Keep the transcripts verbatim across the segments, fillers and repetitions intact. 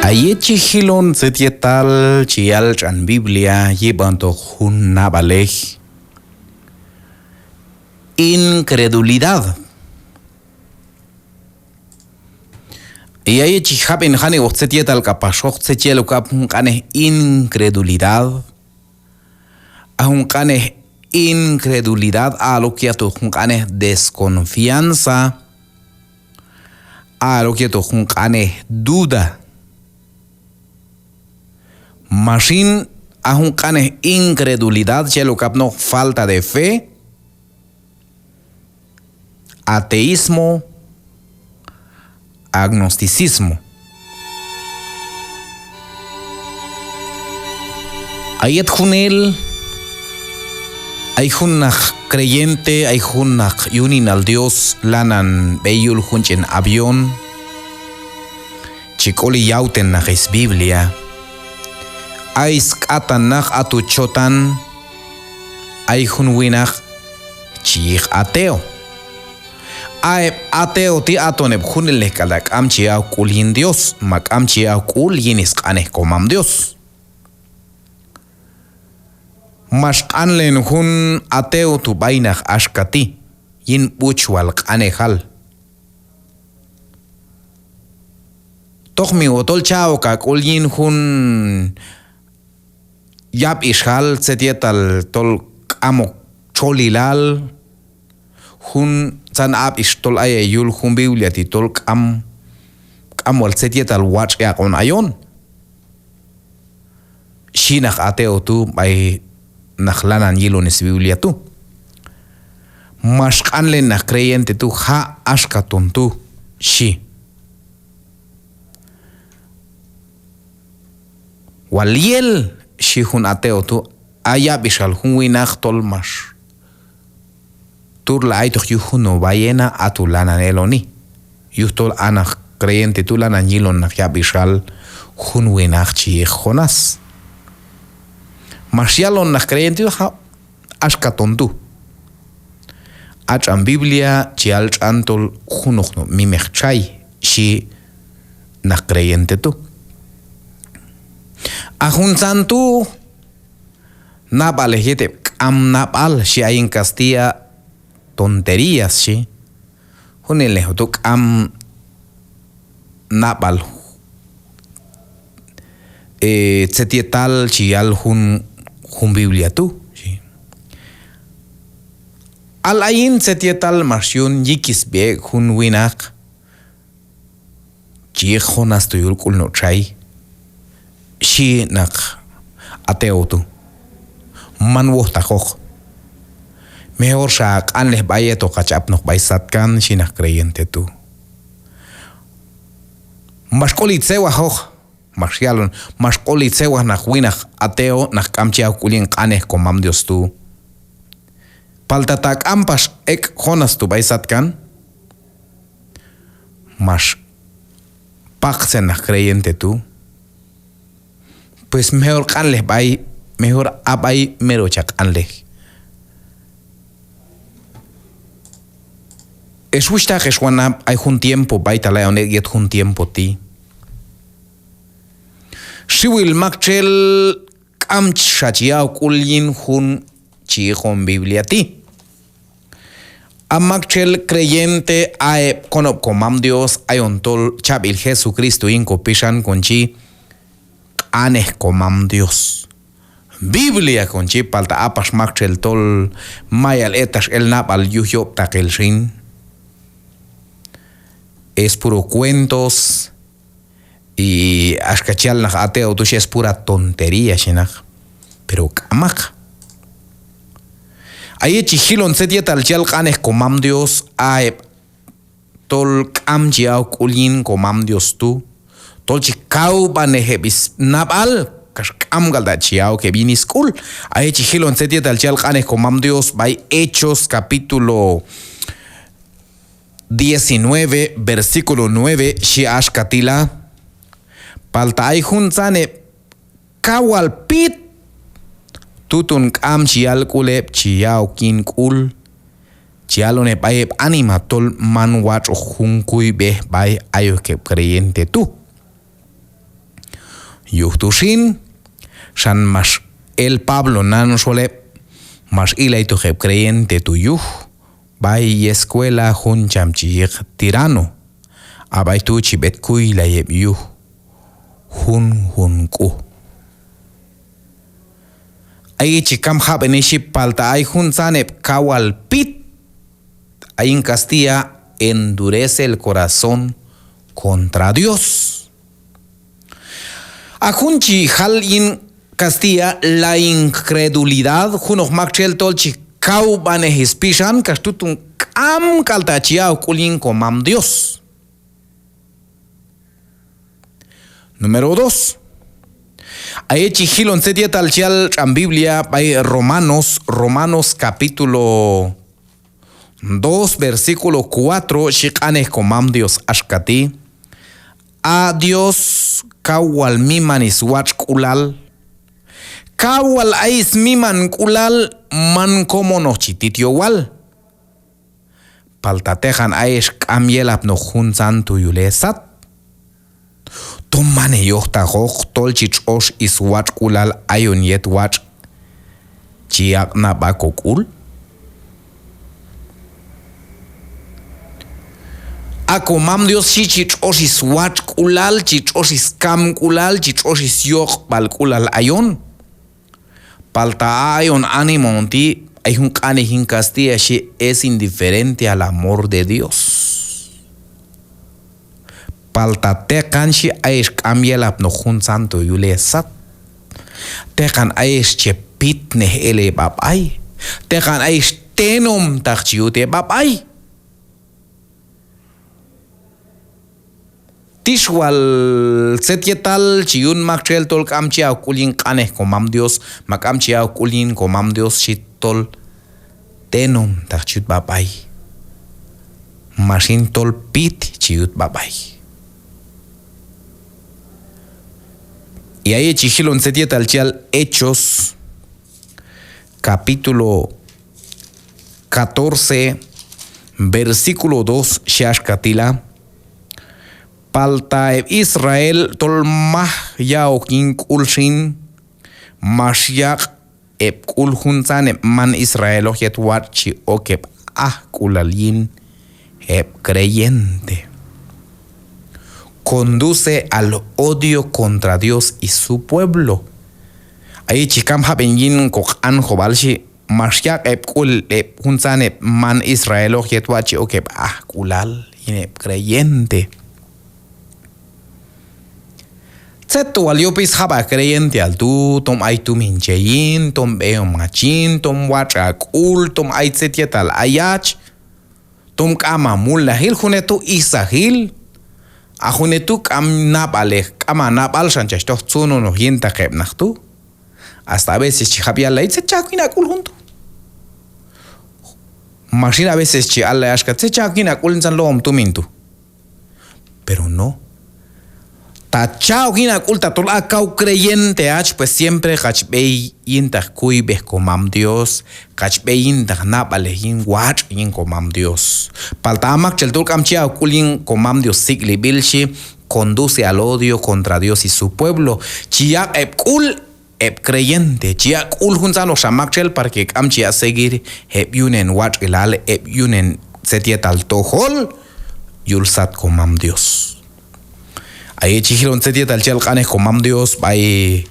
A yet chi jilon tzet yetal chi yal tx'an Biblia yib'antoq jun nab'alej, incredulidad. Y a yet chi jab'en janik'oq tzet yetal k'apaxoq tzet chi yal ok ab' jun q'anej incredulidad. A jun q'anej incredulidad, a' ok yetoq jun q'anej desconfianza, a' ok yetoq jun q'anej duda. Ma xin, a jun q'anej incredulidad chi yal ok apnoq falta de fe, ateísmo, agnosticismo. A yet junel, ay jun naq creyente, ay jun naq yuninal Dios lanan b'ey yul jun ch'en avión, chi k'oli yawten naq sBiblia. Ay sk'atan naq, a tu chotan, ay jun winaq chi yiq ateo. A heb' ateo ti' aton heb' junelnej k'al ta' k'am chi ya' ok sk'ul yin Dios, ma k'am chi ya' ok sk'ul yin sq'anej Komam Dios. Max q'anlen jun ateo tu' b'ay naq axka ti' yin b'uchwal q'anejal: Toq mi wojtol cha' ok a sk'ul yin jun yab'ixal tzet yetal tol k'am ok txolilal, juntzan ab'ix tol ayay yul jun Biblia ti' tol k'am, k'am wal tzet yetal watx' yaq'on ayon, xhi naq ateo tu' b'ay naq lanan yilon sBiblia tu'. Max q'anlen naq creyente tu': Ja', axka ton tu', xhi. Wal yel, xhi jun ateo tu', a yab'ixal jun winaq tol max turla aytoq yuj jun no b'ayena, a tu' lanan eloni. Yujtol a naq creyente tu' lanan yilon naq yab'ixal jun winaq chi yiq Jonás. Max yalon naq creyente tu': Ja', axka ton tu'. A tx'an Biblia chi yal tx'an tol junoq no' mimeq txay, xhi naq creyente tu'. A juntzan tu' nab'alej yet heb' k'am nab'al, xhi ayin castilla, tonterías, xhi. Junelnej tu' k'am nab'al, e, tzet yetal chi yal jun, jun Biblia tu', xhi. Al ayin tzet yetal max yun yikisb'i ek' jun winaq chi yiq Jonás tu' yul k'ul no' txay, xhi naq ateo tu'. Man wojtaqoq. Mejor xa q'anlej b'ay yetoq hach apnoq b'ay satkan, xhi naq creyente tu'. Max k'oli tzewajoq, max yalon, max k'oli tzewaj naq winaq ateo naq k'am chi ya' ok sk'ul yin q'anej Komam Dios tu'. Palta ta k'am pax ek' Jonás tu' b'ay satkan, max paqtzen naq creyente tu'. Pues mejor q'anlej b'ay, mejor a b'ay mero cha q'anlej. Ex wuxhtaq, ex wanab', ay jun tiempo b'aytal ayon ek' yet jun tiempo ti'. Xiwil maktxel k'am xa chi ya' ok sk'ul yin jun chi yiqon Biblia ti'. A maktxel creyente, a heb' konob' Komam Dios, ayon tol chab'il Jesucristo yin kopixan kon chi q'anej Komam Dios, Biblia kon chi, palta a pax maktxel tol mayal etax el nab'al yuj yob'taqil xin. Es puro cuentos, y axka chi yal naq ateo tu' xhi, es pura tontería, xhi naq. Pero k'amaq. A yet chi jilon tzet yetal chi yal q'anej Komam Dios, a heb' tol k'am chi ya' ok sk'ul yin Komam Dios tu', tol chi kawb'anej heb' snab'al, kax k'am k'al ta' chi ya' ok heb' yin sk'ul. A yet chi jilon tzet yetal chi yal q'anej Komam Dios b'ay Hechos capítulo diecinueve, versículo nueve, xhi axka ti' la: Palta ay juntzan heb' kaw wal pit, tuton k'am chi yal sk'ul heb' chi ya' ok yin sk'ul, chi yalon heb' b'ay heb' anima tol man watx'oq jun kuyb'ej b'ay ayok heb' creyente tu'. Yuj tu xin, xan max el Pablo nan xol heb', max ilaytoq heb' creyente tu' yuj b'ay yescuela jun cham chi yiq Tirano. A b'ay tu' chi b'et kuylay heb' yuj junjun k'u. Ay chi kam jab'eni xhi, palta ay juntzan heb' kawal pit, ay yin castilla, endurece el corazón contra Dios. A jun chi jal yin castilla, la incredulidad, junoq maktxel tol chi kawb'anej spixan kax tuton k'am k'al ta' chi ya'ok k'ul yin komam Dios. Número dos. A yet chi jilon tzet yetal chi yal tx'an Biblia b'ay Romanos, Romanos capítulo dos, versículo cuatro, xhi q'anej komam Dios axka ti': A Dios kaw wal miman swatx'k'ulal, kaw wal ay smimank'ulal, man komonoq chi tit yowal. Palta teqan ayex k'am yelapnoq juntzan tu' yul hesat. Tom man heyojtaqoq tol chi tx'ox swatx'k'ulal ayon yet watx' chi yaq' na b'a kok'ul. A komam Dios xhi chi tx'ox swatx'k'ulal, chi tx'ox skamk'ulal, chi tx'ox syoq'b'alk'ulal ayon. Palta a ayon anima on ti', ay jun q'anej yin castilla xhi: es indiferente al amor de Dios. Palta teqan xhi ayex k'am yelapnoq juntzan tu' yul hesat. Teqan ayex che pitnej el heb'a b'ay. Teqan ayex tenomtaq chi yut heb'a b'ay. Tix wal tzet yetal chi yun maktxel tol k'am chi ya'ok k'ul yin q'anej komam Dios, ma k'am chi ya'ok k'ul yin komam Dios xhi tol tenomtaq chi yut b'a b'ay. Ma xin tol pit chi yut b'a b'ay. Y a yet chi jilon tzet yetal chi yal Hechos, capítulo catorce, versículo dos, xhi axka ti' la: Palta heb' Israel tol maj ya'ok yin k'ul xin, max yaq' heb' k'ul juntzan heb' man Israeloq yet watx' chi ok heb' ajk'ulal yin heb' creyente. Conduce al odio contra Dios y su pueblo. A yet chi kam jab'en yin koq'anjob'al xhi, max yaq' heb' k'ul heb' juntzan heb' man Israeloq yet watx' chi ok heb' ajk'ulal yin heb' creyente. Tzet wal yope sjab' ha creyenteal tu', tom ay tumin che yin, tom b'eyom hach yin, tom watx' ha k'ul, tom ay tzet yetal hayach, tom k'am ha mulnajil, jun het tu' isajil, a jun het tu' k'am nab'alej, k'am ha nab'al xan chach toj tzunonoq yintaq heb' naq tu'. Hasta a veces chi jab' yallay: tzet cha'ok yin ha k'ul jun tu'. Ma xin a veces chi allay axka: tzet cha'ok yin ha k'ul juntzan lojom tumin tu'. Pero no. Ta cha'ok yin ha k'ul, tatol a kaw creyente hach, pues siempre kach b'ey yintaq kuyb'ej komam Dios, kach b'ey yintaq nab'alej yin watx' yin komam Dios. Palta a maktxel tol k'am chi ya'ok k'ul yin komam Dios sik'lib'il xhi: conduce al odio contra Dios y su pueblo. Chi yaq' heb' k'ul heb' creyente, chi yaq' k'ul juntzanoqxa maktxel para que k'am chi yaq' seguir heb' yunen watx'ilal, heb' yunen tzet yetal tojol yul sat komam Dios. A yet chi jilon tzet yetal chi yal q'anej komam Dios b'ay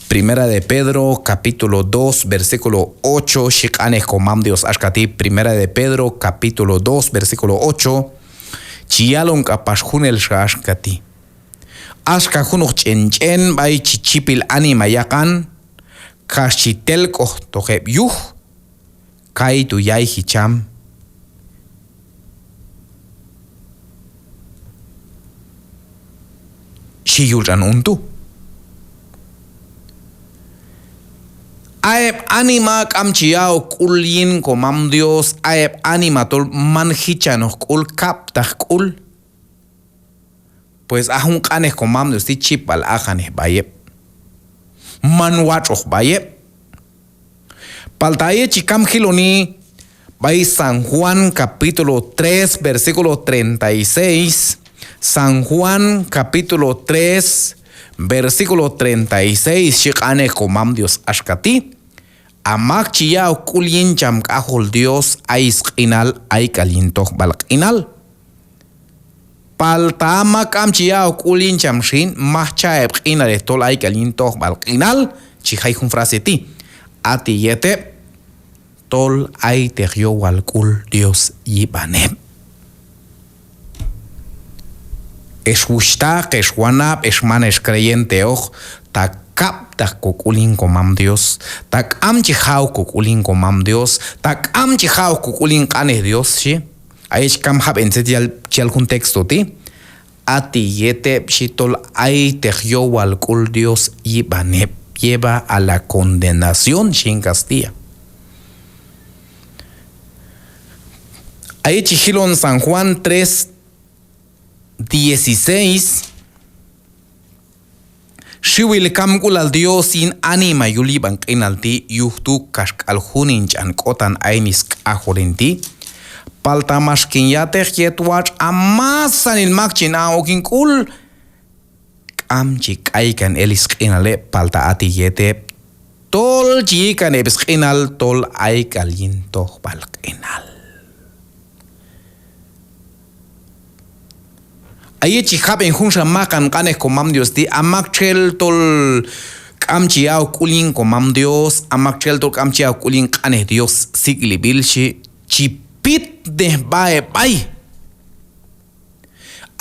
Primera de Pedro, capítulo dos, versículo ocho, xhi q'anej komam Dios axka ti', Primera de Pedro, capítulo dos, versículo ocho, chi yalon k'apax junelxa axka ti': Axka junoq ch'en ch'en b'ay chi chipil anima yaqan, kax chi telk'ojtoq heb' yuj, kaytu' yayji cham, xhi yul tx'an un tu'. A heb' anima k'am chi ya'ok k'ul yin komam Dios, a heb' anima tol man jichanoq k'ul, kab'taq k'ul, pues a jun q'anej komam Dios ti' chipb'al aq'anej b'ay heb', man watx'oq b'ay heb'. Palta a yet chi kam jiloni b'ay San Juan capítulo tres, versículo treinta y seis, San Juan capítulo tres, Versículo treinta y seis, xhi q'anej Komam Dios axka ti': A mak chi ya'ok sk'ul yin cham k'ajol Dios, ay sq'inal, ay k'al yin tojb'al q'inal. Palta a mak k'am chi ya'ok sk'ul yin cham xin, maj cha' heb' q'inalej tol ay k'al yin tojb'al q'inal, chi jay jun frase ti': A ti' yet heb' tol ayteq yowal sk'ul Dios yib'an heb'. Ex wuxhtaq, ex wanab', ex man, ex creyenteoq, ta kab'taq kok'ul yin Komam Dios, ta k'am chi ja' ok kok'ul yin Komam Dios, ta k'am chi ja' ok kok'ul yin q'anej Dios, xhi. A yet chi kam jab'en tzet yal, chi yal jun texto ti': A ti' yet heb', xhi, tol ayteq yowal sk'ul Dios yib'an heb', lleva a la condenación, xhi yin kastilla. A yet chi jilon San Juan tres dieciséis, xiwil kamk'ulal Dios yin anima yul yib'an q'inal ti', yuj tu' kaxk'al jun hin ch'an k'otan ayin sk'ajol hin ti'. Palta max kin ya'teq yet watx' a masanil mak chin a'on ok hin k'ul, k'am chi k'aykan el sq'inal heb', palta a ti' yet heb' tol chi yi'kan heb' sq'inal tol ay k'al yin tojb'al q'inal. A yet chi jab'en junxa maqan q'anej Komam Dios ti', a maktxel tol k'am chi ya'ok sk'ul yin Komam Dios, a maktxel tol k'am chi ya'ok sk'ul yin q'anej Dios sik'lib'il, xhi, chi pitnej sb'a heb' b'ay.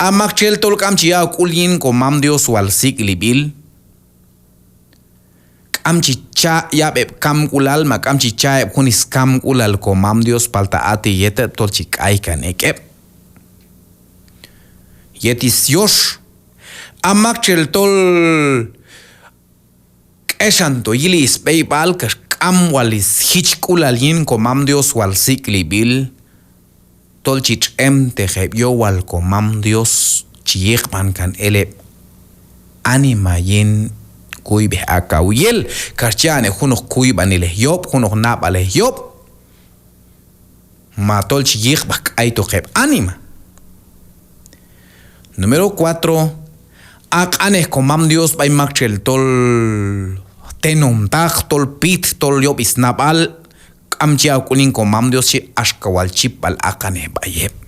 A maktxel tol k'am chi ya'ok sk'ul yin Komam Dios wal sik'lib'il, k'am chi cha' yab' heb' kamk'ulal ma k'am chi cha' heb' jun skamk'ulal Komam Dios, palta a ti' yet heb' tol chi k'aykan ek' heb'. Yet syox, a maktxel tol k'exanto yili sb'eyb'al kax k'am wal sjichk'ulal yin Komam Dios wal sik'lib'il, tol chi tx'emtej heb' yowal Komam Dios, chi yiqb'ankan el heb' anima yin kuyb'ej a kaw yel, kax chi ya'on heb' junoq kuyb'anilej yob', junoq nab'alej yob', ma tol chi yiqb'ej k'aytoq heb' anima. Número cuatro, a q'anej Komam Dios b'ay maktxel tol tenomtaq, tol pit, tol yob' snab'al, k'am chi ya'ok sk'ul yin Komam Dios, xhi, axka wal chipb'al aq'anej b'ay heb'.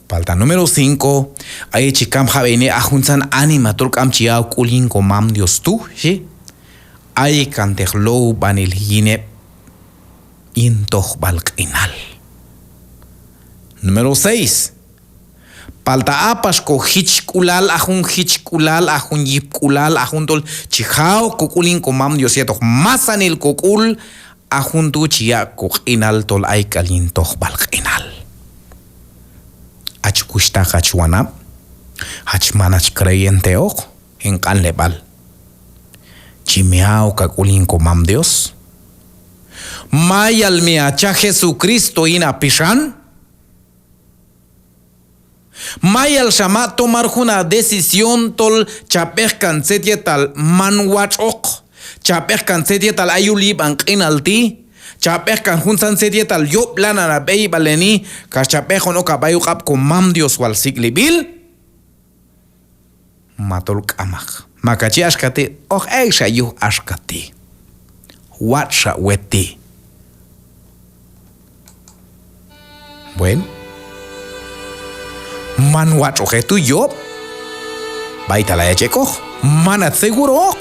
Palta número cinco, a yet chi kam jab'eni, a juntzan anima tol k'am chi ya'ok sk'ul yin Komam Dios tu', xhi, aykanteq lowb'anil yin heb' yin tojb'al q'inal. Número seis, palta a pax kojichk'ulal, a jun jichk'ulal, a jun yipk'ulal, a jun tol chi ja' ok kok'ul yin Komam Dios yetoq masanil kok'ul, a jun tu' chi yaq' koq'inal tol ay k'al yin tojb'al q'inal. Hach wuxhtaq, hach wanab', hach man, hach creyenteoq, hin q'anleb'al, chi mi a' ok ha k'ul yin Komam Dios? Mayal mi ha cha' Jesucristo yin ha pixan? Mayal xa ma tomar jun ha decisión tol cha b'eqkan tzet yetal man watx'oq, cha b'eqkan tzet yetal ay yul yib'an q'inal ti', cha b'eqkan juntzan tzet yetal yob' lanan ha b'eyb'aleni, kax cha b'eqon ok ha b'ay oq'ab' Komam Dios wal sik'lib'il? Ma tol k'amaq. Mak ha chi axka ti', hoq ek'xa yuj axka ti'. Watx'xa wet ti'. Bueno. Man watx'oq het tu' yob'. B'aytal hayach ek'oq. Man hach seguroq.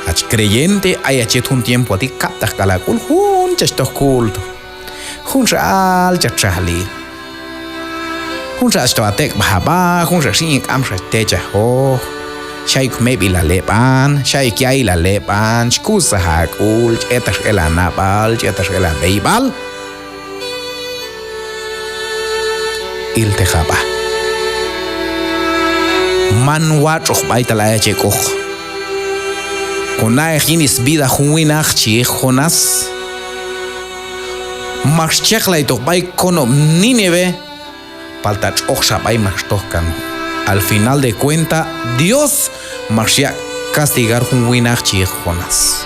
Hach creyente, ayach yet jun tiempo ti' kab'taqk'al ha k'ul, jun chach toj culto. Junxa al chach txajli. Junxa hach to ha tek'b'aj ha b'a, junxa xin k'amxa hach techaj oq. Xayok meb'ilal hib'an, xayok ya'ilal hib'an, chi kusaj ha k'ul, chi etax el ha nab'al, chi etax el ha b'eyb'al. Ilteq ha b'a. Man watx'oq b'aytal hayach ek'oq. Ko na'ej yin svida jun winaq chi yiq Jonás. Max cheqlaytoq b'ay konob' Nínive, palta tx'oqxa b'ay max tojkan. Al final de cuenta, Dios max yaq' castigar jun winaq chi yiq Jonás.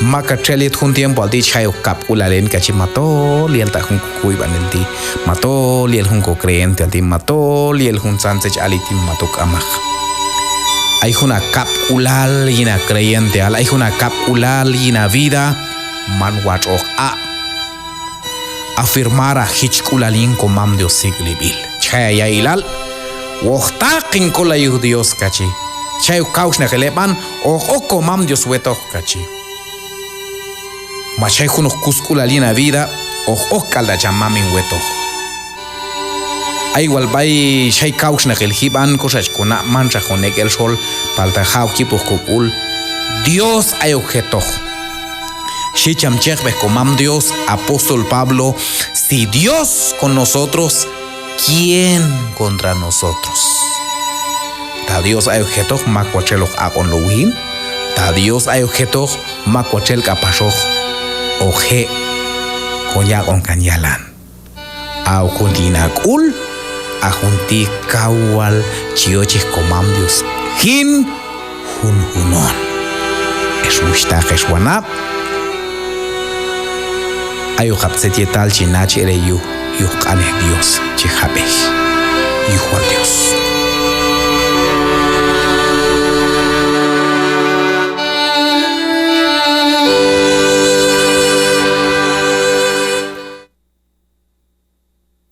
Mak ha txel yet jun tiempoal ti' chi jay ok kab'k'ulal yin kachi, ma tol yel ta' jun kokuyb'anil ti', ma tol yel jun kocreyenteal ti', ma tol yel juntzan tzet chi ali ti', ma tol k'amaq. Ay jun ha kab'k'ulal yin ha creyenteal, ay jun ha kab'k'ulal yin ha vida, man watx' hoq aq' afirmar ha jichk'ulal yin komam Dios sik'lib'il. Chi jay ha ya'ilal, hoq taqin k'ulal yuj Dios kachi. Chi jay ok kawxnaqil hib'an, hoq ok komam Dios wetoq kachi. Ma chi jay junoq kusk'ulal yin ha vida, hoq ok k'al ta' cham mamin wetoq. Ay wal b'ay chi jay kawxnaqil jib'an, koxa chi kona' manxa jun ek' el xol, palta ja' ok yipoq kok'ul, Dios ayok jetoq. Xhi cham chejb'ej komam Dios, apóstol Pablo: "Si Dios con nosotros, ¿quién contra nosotros?" Ta Dios ayok jetoq, mak watx' txel hoq aq'on low jin. Ta Dios ayok jetoq, mak watx' txel k'apaxoq hoq je' kon yaq'on kan yalan. A ok jun ti' yin ha k'ul, a jun ti' kaw wal chi yochej komam Dios jin junjun on. Ex wuxhtaq, ex wanab', ayokab' tzet yetal chi nachaj el heyuj, yuj q'anej Dios chi jab'ej. Yuj wal Dios.